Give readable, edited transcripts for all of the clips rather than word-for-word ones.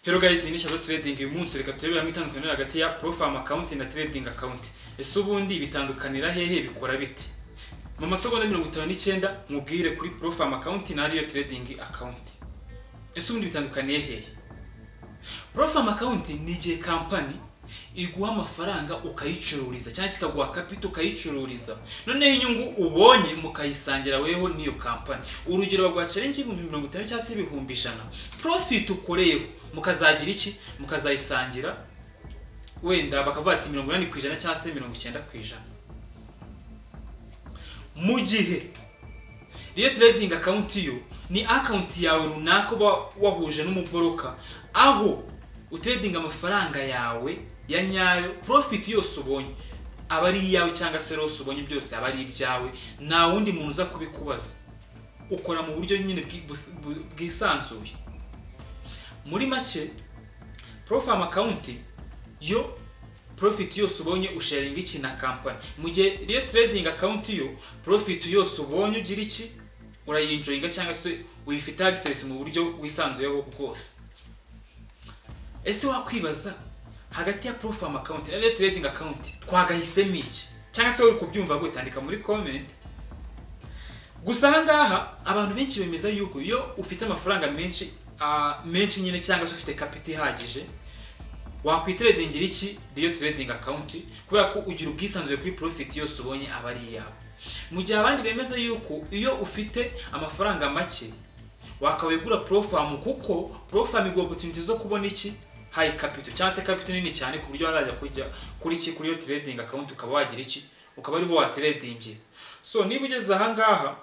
Hello guys, ni Shadow Trading. Uyu munsi reka turebere hamwe itandukaniro hagati ya prop firm account na trading account. Ese ubundi bitandukanira hehe, bikora bite? Mu masegonda 59 mubwire kuri prop firm account na real trading account. Ese ubundi bitandukaniye hehe? Prop firm account ni igihe company iguha amafaranga ukayicururiza, cyangwa se ikaguha capital ukayicururiza, noneho inyungu ubonye mukayisangira weho n'iyo company. Urugero, baguha challenge y'ibihumbi 50 cyangwa se 100,000, profit ukoreyeho mukazagira iki? Mukazayisangira. Wenda bakavuga ati 80% cyangwa se 90%. Mu gihe real trading account yo ni account yawe runaka uba wahuje n'umubroker, aho utradinga amafaranga yawe ya nyayo. Profit yose ubonye aba ari iyawe, cyangwa se loss ubonye, byose aba ari ibyawe, nta wundi muntu uza kubikubaza. Ukora mu buryo nyine bwisanzuye. Muri make, prop firm account yo profit yose ubonye usharinga iki? Na company. Mu gihe real trading account yo profit yose ubonye ugira iki? Urayinjoyinga cyangwa se uyifite access mu buryo wisanzuyeho bwose. Ese wakwibaza, hagati ya prop firm account na real trading account twagahisemo iki? Cyangwa se uri kubyumva gute? Andika muri comment. Gusa aha ngaha abantu benshi bemeza yuko iyo ufite amafaranga menshi, menshi nyine, cyangwa se ufite capital ihagije, wakwitradingira iki? Real trading account, kubera ko ugira ubwisanzure kuri profit yose ubonye, aba ari iyawe. Mu gihe abandi bemeza yuko iyo ufite amafaranga make wakabaye ugura prop firm, kuko prop firm iguha opportunity zo kubona iki? High capital, cyangwa se capital nini cyane, ku buryo wazajya kujya kuri iki? Kuri iyo trading account, ukaba wagira iki? Ukaba ariho watradingira. So niba ugeze aha ngaha,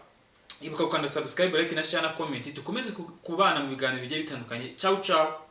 ibuka gukanda subscribe, like na share na comment, dukomeze kubana mu biganiro bigiye bitandukanye. Ciao ciao.